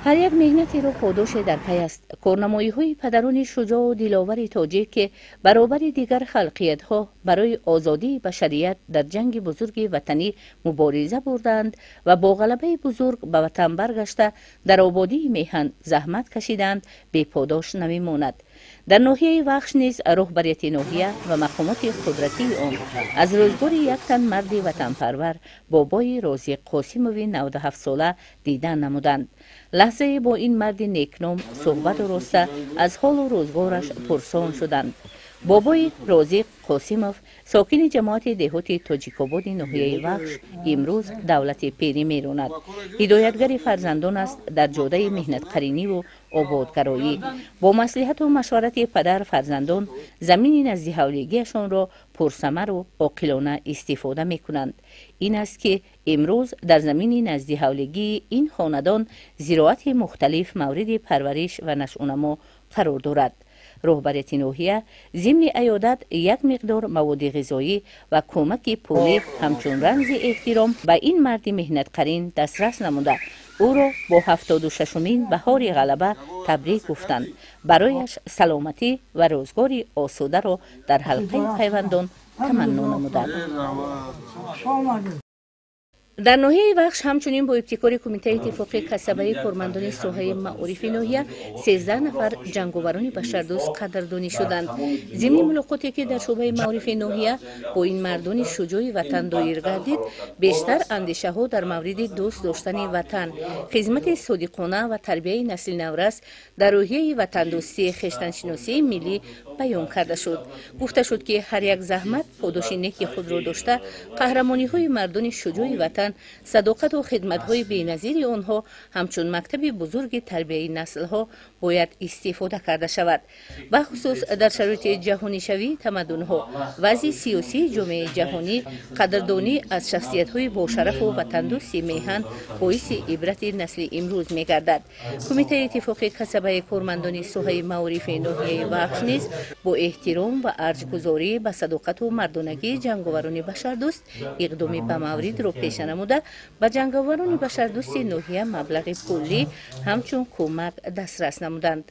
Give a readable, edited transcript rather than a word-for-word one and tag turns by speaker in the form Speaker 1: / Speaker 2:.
Speaker 1: Ҳар як меҳнатеро подоше дар пай аст. Корнамоиҳои падарони шуҷоъу диловари тоҷик, ки баробари дигар халқиятҳо барои озодии башарият дар ҷанги бузурги ватанӣ мубориза бурдаанд ва бо ғалабаи бузург ба ватан баргашта, дар ободии меҳан заҳмат кашидаанд, беподош намемонад. Дар ноҳияи Вахш низ роҳбарияти ноҳия ва мақомоти қудратии он аз рӯзгори як тан марди ватанпарвар, бобои Розиқ Қосимови 97-сола дидан намуданд. Лаҳзае бо ин марди некном суҳбат ороста, аз ҳолу рӯзгораш пурсон шуданд. Бобои Розиқ Қосимов, сокини ҷамоати деҳоти Тоҷикободи ноҳияи Вахш, имрӯз давлати пирӣ меронад. Ҳидоятгари фарзандон аст дар ҷодаи меҳнатқариниву ободгароӣ. Бо маслиҳату машварати падар, фарзандон замини наздиҳавлигиашонро пурсамару оқилона истифода мекунанд. Ин аст, ки имрӯз дар замини наздиҳавлигии ин хонадон зироати мухталиф мавриди парвариш ва нашъунамо қарор дорад. Роҳбарияти ноҳия зимни аёдат як миқдор маводи ғизоӣ ва кӯмаки пулӣ ҳамчун рамзи эҳтиром ба ин марди меҳнатқарин дастрас намуда, ӯро бо 76-умин баҳори ғалаба табрик гуфтанд, барояш саломатӣ ва рӯзгори осударо дар ҳалқаи пайвандон таманно намуданд. Дар ноҳияи Вахш ҳамчунин бо ибтикори Кумитаи иттифоқи касабаи кормандони соҳаи маорифи ноҳия 13 нафар ҷанговарони башардӯст қадрдонӣ шуданд. Зимни мулоқоте, ки дар шӯъбаи маорифи ноҳия бо ин мардони шуҷои ватан доир гардид, бештар андешаҳо дар мавриди дӯст доштани ватан, хизмати содиқона ва тарбияи насли наврас дар рӯҳияи ватандӯстӣ, хештаншиносии миллӣ баён карда шуд. Гуфта шуд, ки ҳар як заҳмат подоши неки худро дошта, қаҳрамониҳои мардони шуҷои ватан, садоқату хидматҳои беназири онҳо ҳамчун мактаби бузурги тарбияи наслҳо бояд истифода карда шавад. Бахусус дар шароити ҷаҳонишавии тамаддунҳо, вазъи сиёсии ҷомеаи ҷаҳонӣ, қадрдонӣ аз шахсиятҳои бошарафу ватандӯсти меҳан боиси ибрати насли имрӯз мегардад. Кумитаи иттифоқи касабаи кормандони соҳаи маорифи ноҳияи Вахш низ бо эҳтиром ва арҷгузорӣ ба садоқату мардонагии ҷанговарони башардӯст иқдоми ба мавридро пеша намуда, ба ҷанговарони башардӯсти ноҳия маблағи пулӣ ҳамчун кӯмак дастрас намуданд.